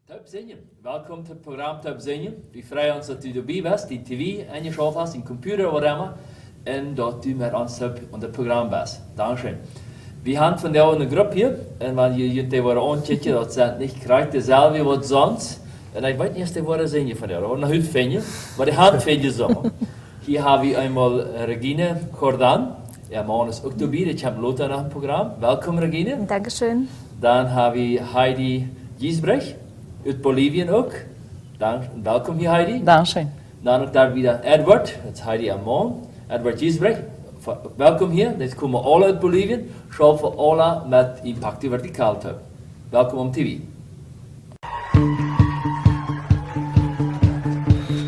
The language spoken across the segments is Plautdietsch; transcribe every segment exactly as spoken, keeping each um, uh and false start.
Toop Sinjen. Welkom to daut Program Toop Sinjen. Wie freien ons, daut du doabie best, dien T V enjeschaut hast, dien Computer, waut emma. Un daut du met ons toop aun daut Program best. Dankscheen. Wie haben vondoag eene Grupp hia. Un wan jie, jie dee woaren aunkjikjen, daut sent nich krakjt deeselwje waut sonst. Un ekj weet nich, aus dee woaren sinjen vondoag. Daut woaren wie noch utfinjen. Oba dee haben väl jesungen. Hia hab wie eemol Regine Jordan. Äa Maun es uk doabie, dee kjemt lota no daut Program. Welkom, Regine. Dankscheen. Dan hab wie Heidi Giesbrecht ut Bolivien uk. Dan, welkom hia, Heidi. Dankscheen. Dan uk doa wada Edward, daut es Heidi äa Maun. Edward Giesbrecht, fa-, welkom hia. Dee komen aule ut Bolivien, schaufen aule met Impacto Vertical toop. Welkom aum T V.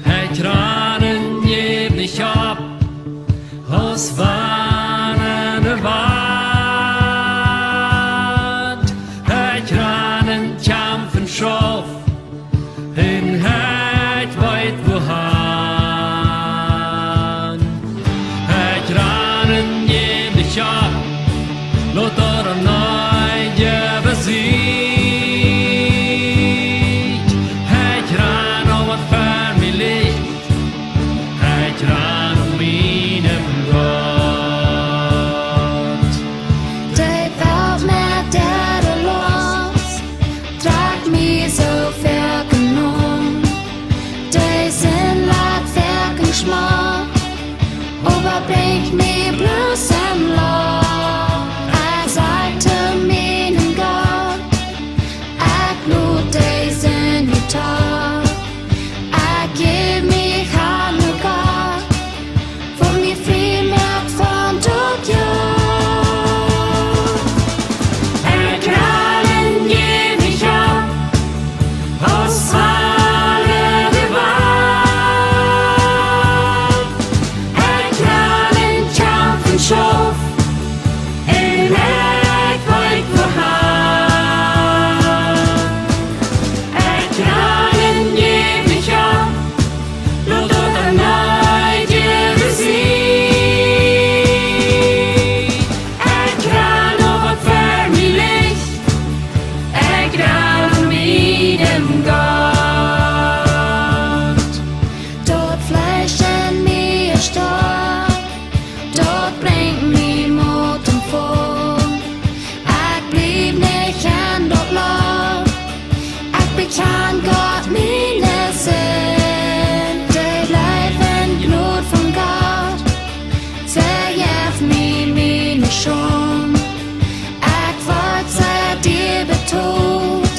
Hee kjrieech een jäwlich opp, aus wann de Welt. Hee kjrieech een Kjamf un Schauf, un hee weet wua han. Hee kjrieech een jäwlich opp, lot doa een neie Besicht. Hee kjrieech noch waut fa mie Licht, hee kjrieech noch mienen Gott. Dee Welt met äare Lost, trakjt mie soo väl aun. Dee Sind lat väl schmock, oba brinjt mie bloos een Loch. Ekj saj to mienen Gott, ekj lot dee Sind nich too. Ekj jäw mie han no Gott, waut mie frie moakt von daut Joch. Hee kjrieech een jäwlich opp, aus wann de Welt. Hee kjrieech een Kjamf un Schauf, un hee weet wua han. Hee kjrieech een jäwlich opp, lot doa een neie Besicht. Hee kjrieech noch waut fa mie Licht, hee kjrieech noch mienen Gott. Daut Fleesch en mie es stoakj, daut brinjt mie Moot un Froht. Ekj bliew nich en daut Loch. Ekj bekjan Gott miene Sind. Dee Leew un Jnod von Gott, vejeff mie miene Schult. Ekj woa sea die betolt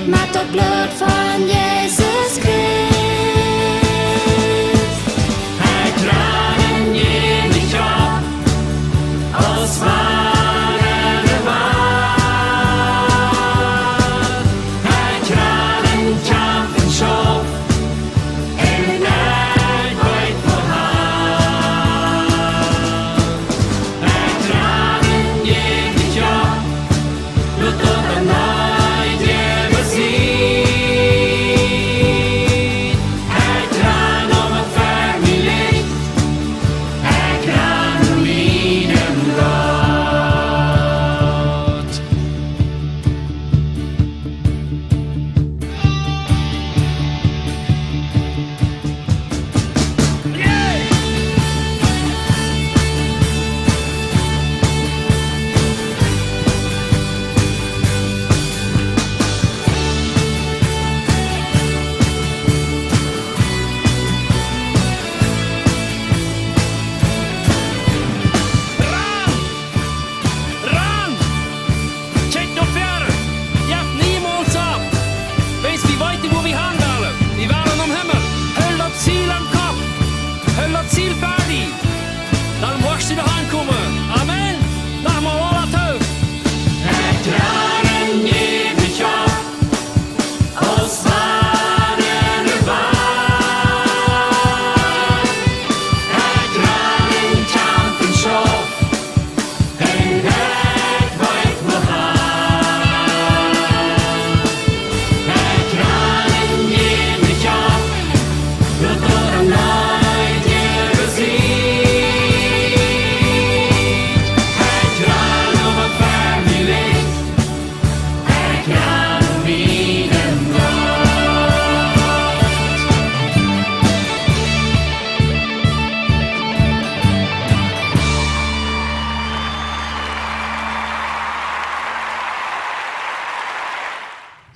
met daut Bloot von Jesus Christ. Hee kjrieech een jäwlich opp, aus wann de Welt. Hee kjrieech een Kjamf un Schauf, un hee weet wua han. Hee kjrieech een jäwlich opp, lot doa een neie Besicht.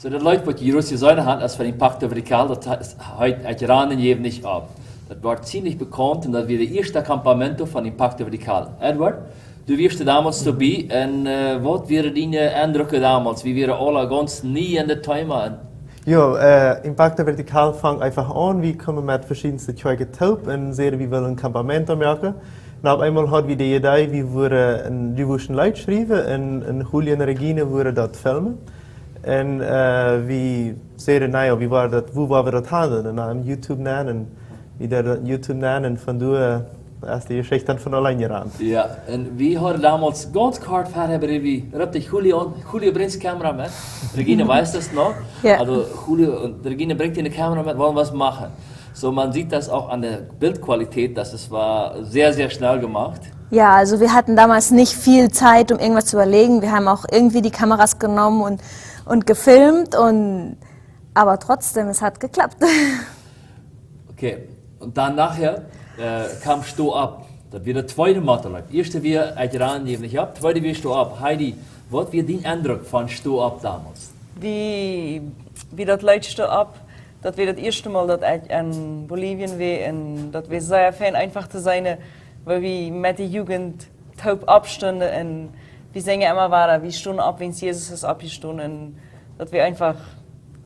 Soo, daut Leet, waut jie jrod jeseenen haben, es von Impacto Vertical, daut heet Ekj ran un jäw nich opp. Daut wort ziemlich bekaunt un daut wia daut ieeschte Campamento von Impacto Vertical. Edward, du wieescht doamols doabie un, äh, waut wieren diene Eindruck doamols? Wie wieren aule gaunz nie en daut Thema? Jo, äh, Impacto Vertical funk eefach aun. Wie kjeemen met veschiedne Kjoakjen toop un säden, wie wellen een Campamento moaken. Un opp eemol haud wie de Idee, wie wudden een devotion Leet schriewen un, un Julio un Regine wudden daut filmen. Un, äh, wie säden, na jo, wie woaren daut, wua woaren wie daut haben? Un dan YouTube nämen un wie deeden daut YouTube nämen un von doa es de Jeschicht dan von auleen jerant. Jo, un wie hauden doamols gaunz kort ver, haben wie, roopt Julio aun, Julio, brinjst de Kamera met. Regine weet daut noch. Jo. Also, Julio, un Regine brinjt de Kamera met, wellen waut moaken. Soo, maun sieht daut uk aun de Bildqualität, daut es, wia sea, sea schnell jemoakt. Ja, also wir hatten damals nicht viel Zeit, um irgendwas zu überlegen. Wir haben auch irgendwie die Kameras genommen und, und gefilmt und, aber trotzdem, es hat geklappt. Okay, un dan nohäa, äh, kjeem Sto opp. Daut wia daut tweede Motto, like. Ieeschte wia Ekj ran un jäw nich opp, tweede wia Sto opp. Heidi, waut wia dien Eindruck von Sto opp doamols? Wie, wie daut Leet Sto opp, daut wia daut ieeschte Mol, daut ekj en Bolivien wia un daut wia sea fein eefach to seenen, woo wie met de Jugend toop oppstunden un wie sinjen emma wada, wie stonen opp, wiels Jesus es oppjestonen un daut wia eefach,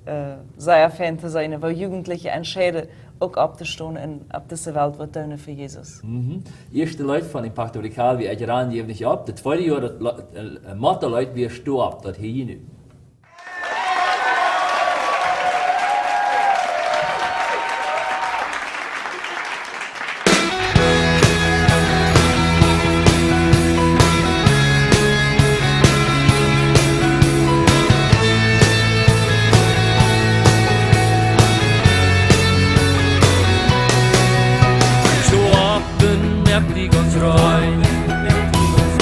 äh, sea fein to seenen, woo Jugendliche entscheiden, uk opptostonen un opp dise Welt waut doonen fa Jesus. Mhm. Ieeschte Leet von Impacto Vertical wia Ekj ran un jäw nich opp. Daut tweede Joa, daut Le-, äh, Motto Leet wia Sto opp, daut hia nu. Sto opp un moak die gaunz rein.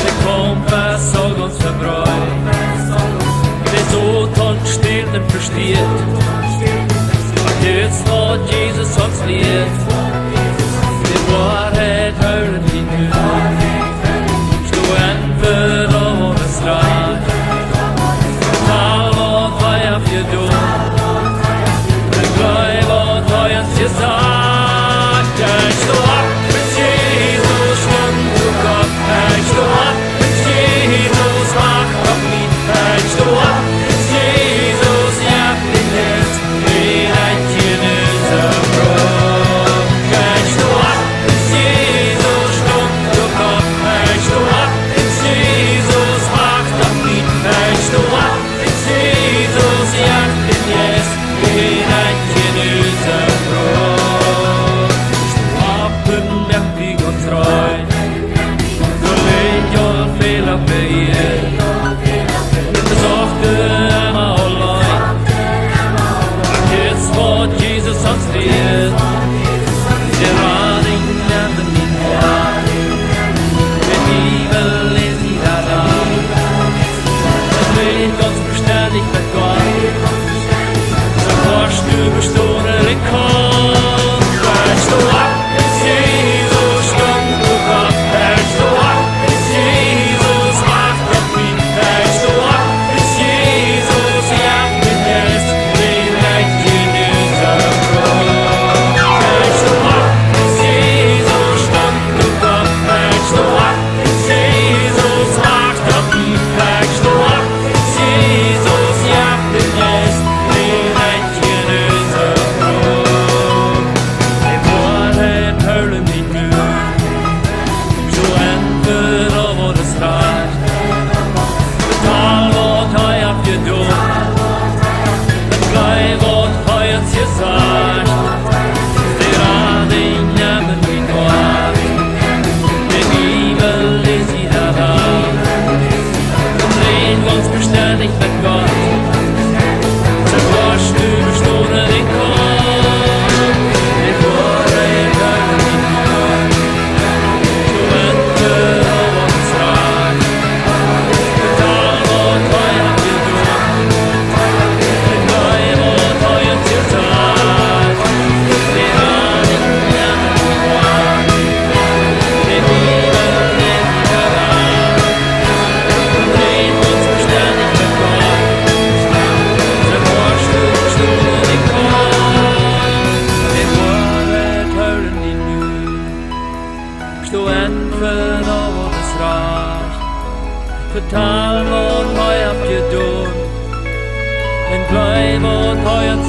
De Kaumf es aul gaunz vebreet. De Soton stält un vestieet. Dit es waut Jesus ons lieet. De Woarheit hoolen wie nu. Sto en fa waut es rajcht. Tal waut hee haft jedonen. Ekj jleew waut hee ons jesajcht. Ekj sto opp met Jesus, stunt to Gott. Ekj sto opp met Jesus, wacht opp mie. Ekj sto opp met Jesus, jo, ekj bin hia, ekj hia nu soo froh.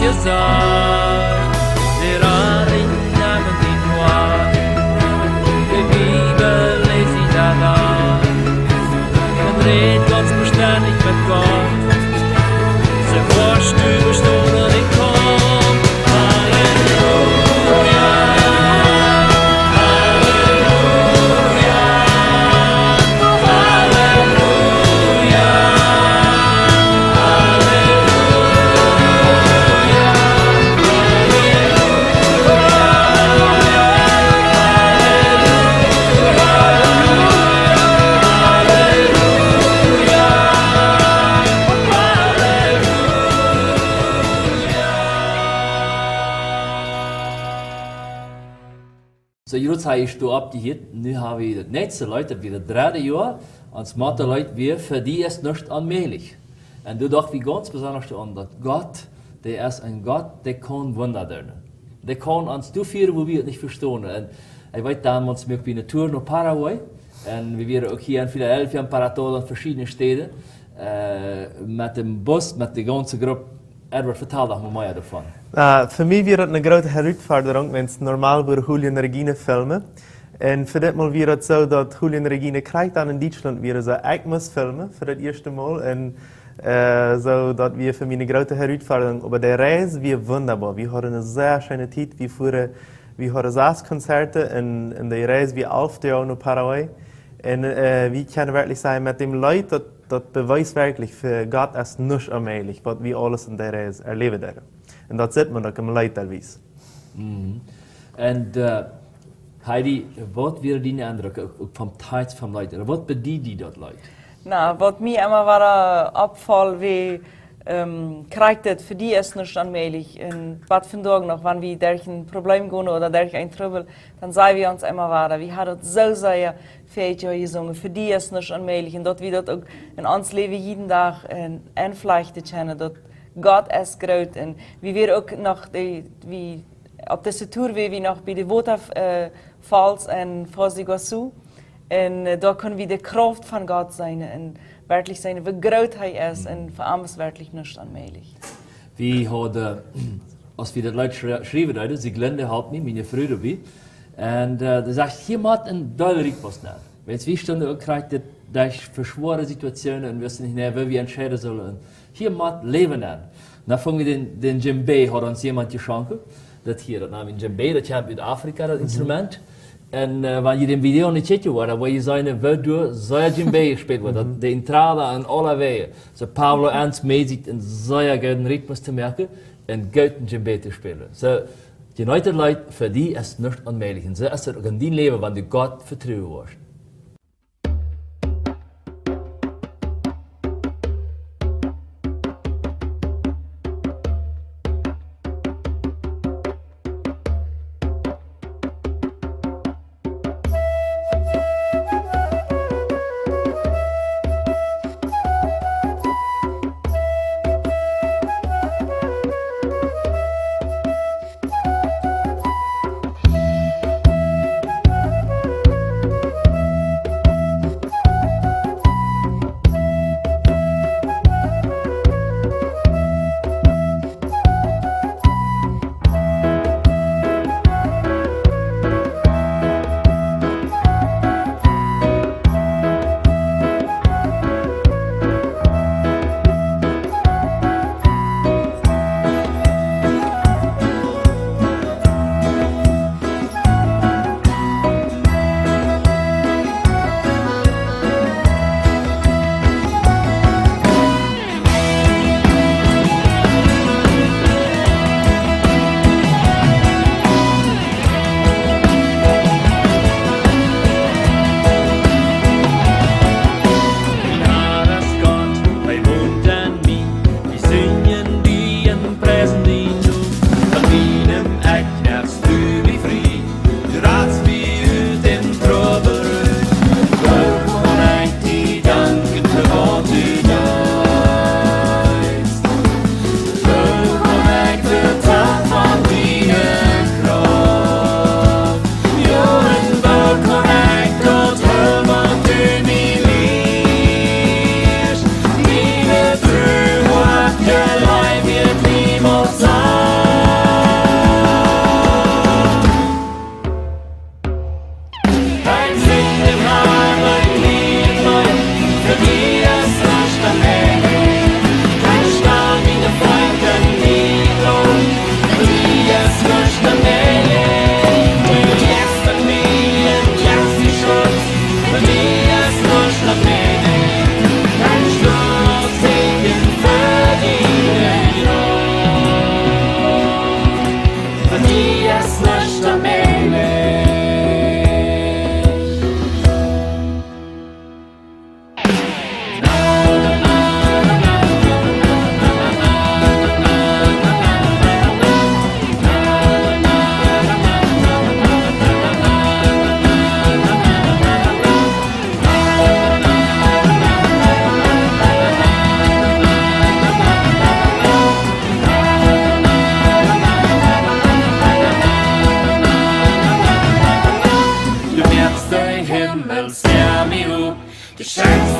Jesajcht, de Rarichna met die Noa, de Bibel läs ekj doa. Un räd gaunz vestendich met Gott. Soo woascht du vestonen, ekj kom. Halleluja, Halleluja, Halleluja. Soo, jrod ha ekj doa oppjehieet, nu ha wie daut näakjste Leet, daut wia daut dredde Joa, ons Motto Leet wia: Fa die es nuscht onmäajlich. Un doa docht wie gaunz besondasch aun, daut Gott, dee es een Gott, dee kaun Wunda doonen. Dee kaun ons doafieren, wua wie daut nich vestonen. Un ekj weet, donmols muak wie eene Tour no Paraguay. Un wie wieren uk hia en Filadelfia un Parator un veschiedne Städen, äh, met däm Bus, met de gaunze Grupp. Edward, vetal doch mol mea doavon. Äh, fa mie wia daut eene groote Herausforderung, wiels normal wia Julio un Regina filmen. Un fa dit Mol wia daut soo, daut Julio un Regina krakjt dan en Dietschlaunt wieren, soo ekj must filmen fa daut ieeschte Mol. Un, äh, soo daut wia fa mie eene groote Herausforderung. Oba de Reis wia wundaboa. Wie hauden eene sea scheene Tiet. Wie fuaren, wie hauden sas Konzerte un, un de Reis wia alf Doag no Paraguay. Un, äh, wie kjennen werkjlich sajen, met däm Leet, daut daut bewiest werkjlich, fa Gott es nuscht onmäajlich, waut wie aules en de Reis erläwen deeden. Un daut sitt maun uk em Leet deelwies. Mhm. Un, äh, Heidi, waut wieren diene Eindrücke uk, uk vom Tekjst vom Leet? Ooda waut bediet die daut Leet? Na, waut mie emma wada oppfoll, wia, ähm, krakjt daut, fa die es nuscht onmäajlich. Un waut vondoag noch, wan wie derch een Problem gonen ooda derch een Trubbel, dan sajen wie ons emma wada, wie haben daut soo sea fa die jesungen, fa die es nuscht onmäajlich. Un daut wie daut uk en ons Läwen jieden Dach, äh, enflajchten kjennen, daut Gott es groot. Un wie wieren uk noch de, wie opp dise Tour, wia wie noch bie de Wota-, äh, Falls en Foz de Iguaçu. Un, äh, doa kunnen wie de Krauft von Gott seenen un werkjlich seenen, woo groot hee es un fa am es werkjlich nuscht onmäajlich. Wie hauden, aus wie daut Leet schrie-, schriewen deeden, Sieglinde halpt mie, miene Fru doabie. Un, äh, dee sajcht: "Hia mott een Deel Rikj waut nenn." Wiels wie stunden uk krakjt daut, daut fa schwoare Situationen un wisten nich, nä, woo wie entscheiden sullen. Un hia mott Läwen nenn. Dan fungen wie dän, dän djembe, haud ons jemaunt jeschonken. Daut hia, daut nanen wie djembe, daut kjemt ut Afrika, daut Instrument. Un, äh, wan jie dän Video nich kjikjen woaren, dan woa jie seenen, woo doa sea djembe jespält woat. Daut, de Entrada un aule Wäaj. Soo Pablo Enns mäajt sikj een sea gooden Rhythmus to moaken un gooden djembe to spälen. Soo, jeneet daut Leet, fa die es nuscht onmäajlich. Un soo es daut uk en dien Läwen, wan du Gott vetruen woascht.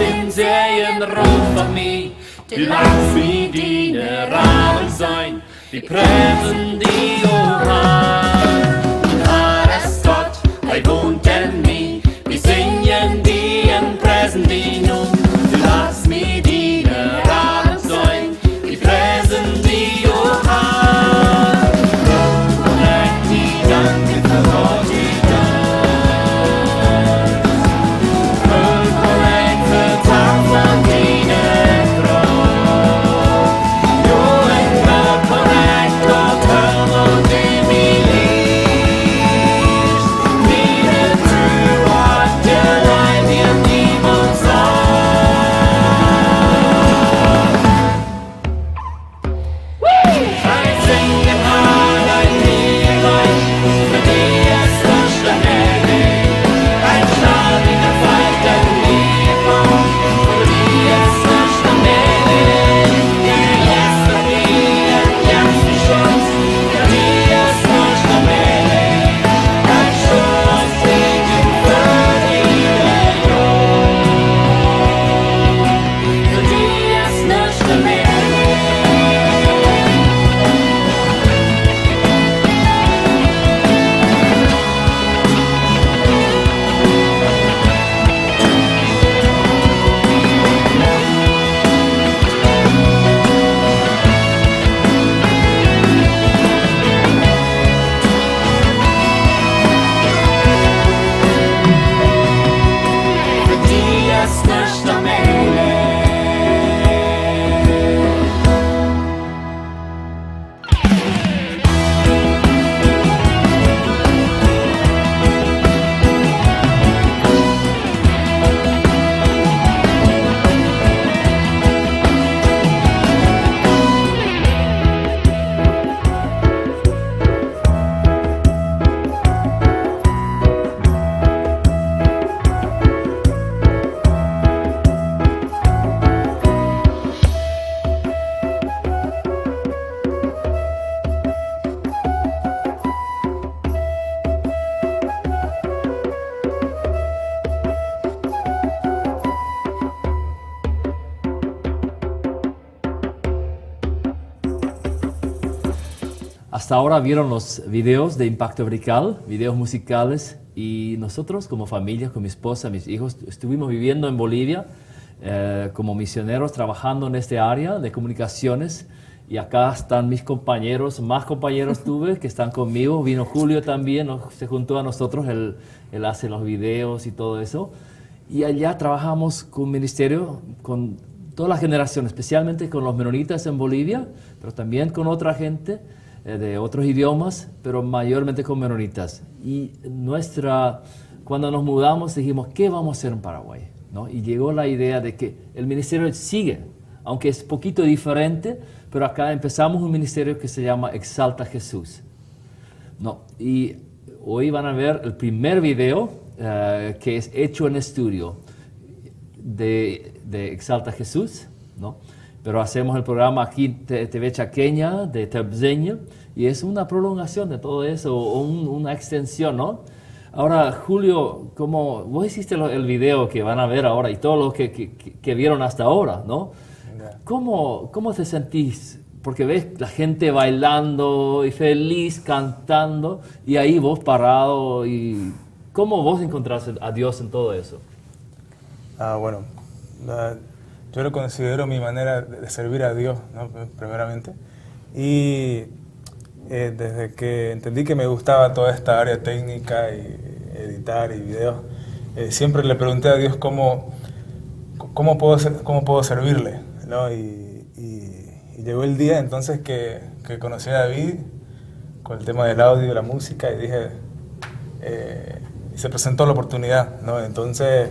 Säajen roof opp mie, du latst mie diene Ramen seenen, wie priesen die, o Herr. Herr es Gott, hee wont en mie, wie sinjen die un priesen die nu, du latst mie diene Ramen seenen, wie priesen die, o Herr. Korrekt, die danken fa waut du deist. Korrekt, fa Tag von diene Krauft. Jo, ekj hab korrekt, daut Herr, waut du mie liebst. Diene Tru, waut du leid dir niemols auf. Hasta ahora vieron los videos de Impacto Vertical, videos musicales, y nosotros como familia, con mi esposa, mis hijos, estuvimos viviendo en Bolivia, eh, como misioneros trabajando en este área de comunicaciones, y acá están mis compañeros, más compañeros tuve que están conmigo, vino Julio también, nos- se juntó a nosotros, él, él hace los videos y todo eso. Y allá trabajamos con ministerio, con todas las generaciones, especialmente con los menonitas en Bolivia, pero también con otra gente, eh, de otros idiomas, pero mayormente con menonitas. Y nuestra, cuando nos mudamos dijimos, ¿qué vamos a hacer en Paraguay? ¿No? Y llegó la idea de que el ministerio sigue, aunque es poquito diferente, pero acá empezamos un ministerio que se llama Exalta Jesús. No, y hoy van a ver el primer video, eh, que es hecho en estudio de, de Exalta Jesús, ¿no? Pero hacemos el programa aquí en T- TV Chaqueña de Tebzeña, y es una prolongación de todo eso, o un- una extensión, ¿no? Ahora, Julio, como vos hiciste lo- el video que van a ver ahora y todos los que, que- que- que vieron hasta ahora, ¿no? Ya. ¿Cómo, cómo te sentís? Porque ves la gente bailando y feliz, cantando, y ahí vos parado, y ¿cómo vos encontrás a Dios en todo eso? Ah, bueno, la- yo lo considero mi manera de de servir a Dios, ¿no? Primeramente. Y eh, desde que entendí que me gustaba toda esta área técnica y editar y videos, eh, siempre le pregunté a Dios cómo, cómo puedo ser- cómo puedo servirle, ¿no? Y, y- y llegó el día entonces que, que conocí a David con el tema del audio, la música, y dije, eh, y se presentó la oportunidad, ¿no? Entonces,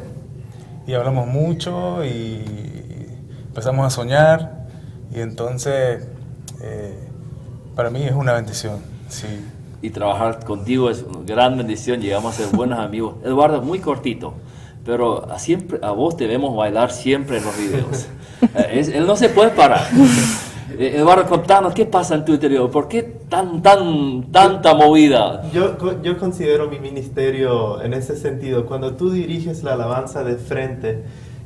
y hablamos mucho y empezamos a soñar, y entonces, eh, para mí es una bendición, sí. Y trabajar contigo es una gran bendición, llegamos a ser buenos amigos. Eduardo, muy cortito, pero a- siempre a vos te vemos bailar siempre en los videos. Eh, es- él no se puede parar. Eh, Eduardo, contanos, ¿qué pasa en tu interior? ¿Por qué tan, tan, tanta movida? Yo, co- yo considero mi ministerio en ese sentido. Cuando tú diriges la alabanza de frente,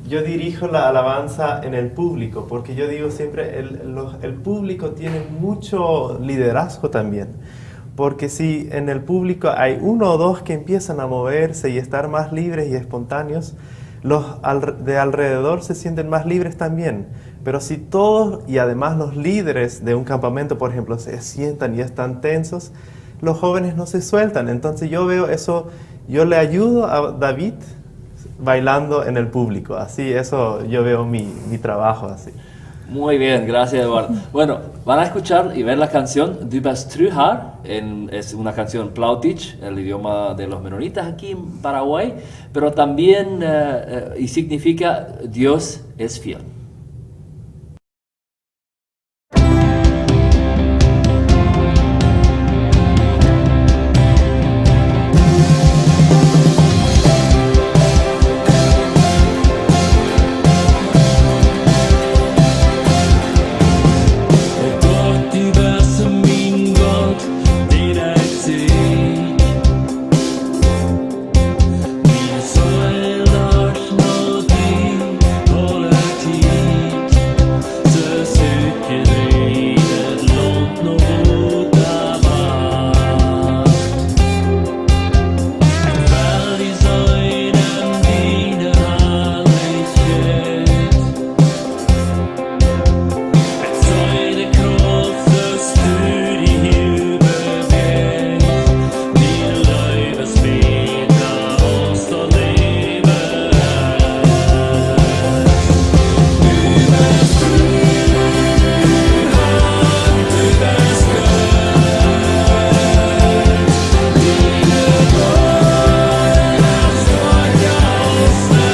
Yo dirijo la alabanza en el público, porque yo digo siempre, el, los- el público tiene mucho liderazgo también. Porque si en el público hay uno o dos que empiezan a moverse y estar más libres y espontáneos, los al- de alrededor se sienten más libres también. Pero si todos, y además los líderes de un campamento, por ejemplo, se sientan y están tensos, los jóvenes no se sueltan. Entonces yo veo eso, yo le ayudo a David bailando en el público. Así, eso yo veo mi, mi trabajo así. Muy bien, gracias, Eduardo. Bueno, van a escuchar y ver la canción Du best tru, Herr. En- es una canción plautdietsch, el idioma de los menonitas aquí en Paraguay, pero también eh, eh, y significa Dios es fiel. Doch du best mien Gott, dän ekj sieekj. Miene Seel lajcht no die aule Tiet. Se sieekj daut Launt no Wota, Wota. Well die seenen diene Harlichkjeit. Ekj see de Krauft, daut du die hia beweechst. Dien Läwen es bäta aus daut Läwen. Du best tru, Herr, du best goot. Diene Woarheit es stoakja aus de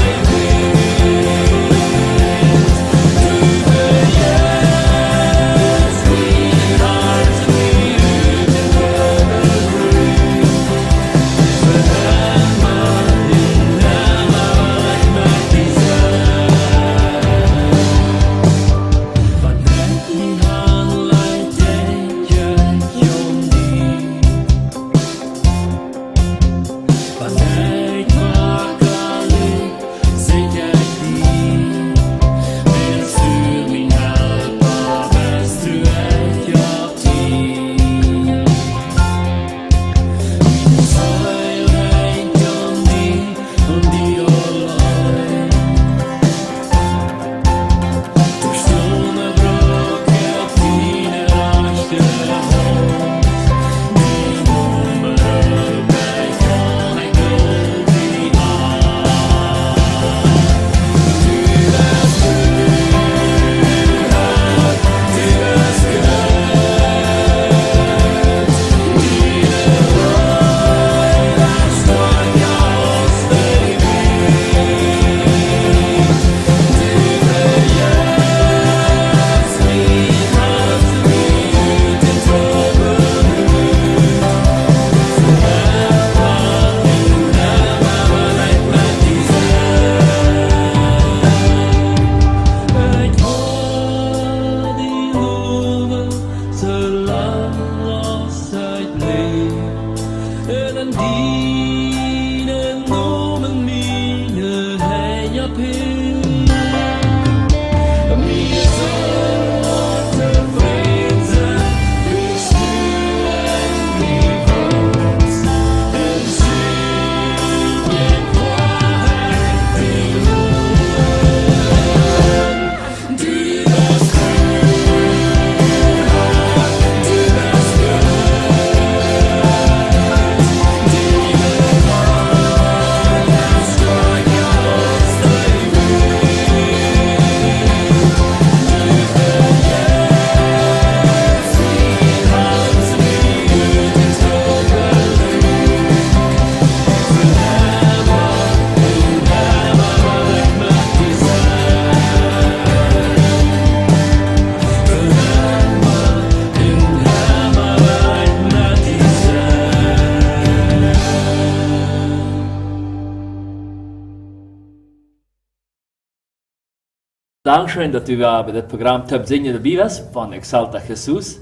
Dankscheen, daut du wada bie dit Program Toop Sinjen doabie best von Exalta Jesus.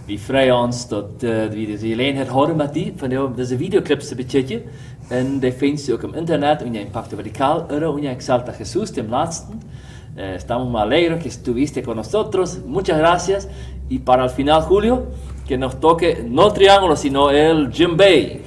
Wie freien ons daut wie dise Jeläajenheit hauden met die, von dise Videoclips to bekjikjen. Un dee finjst du uk em Internet unja Impacto Vertical ooda unja Exalta Jesús, däm latsten. Estamos muy alegres que estuviste con nosotros. Muchas gracias. Y para el final, Julio, que nos toque no triángulo, sino el djembe.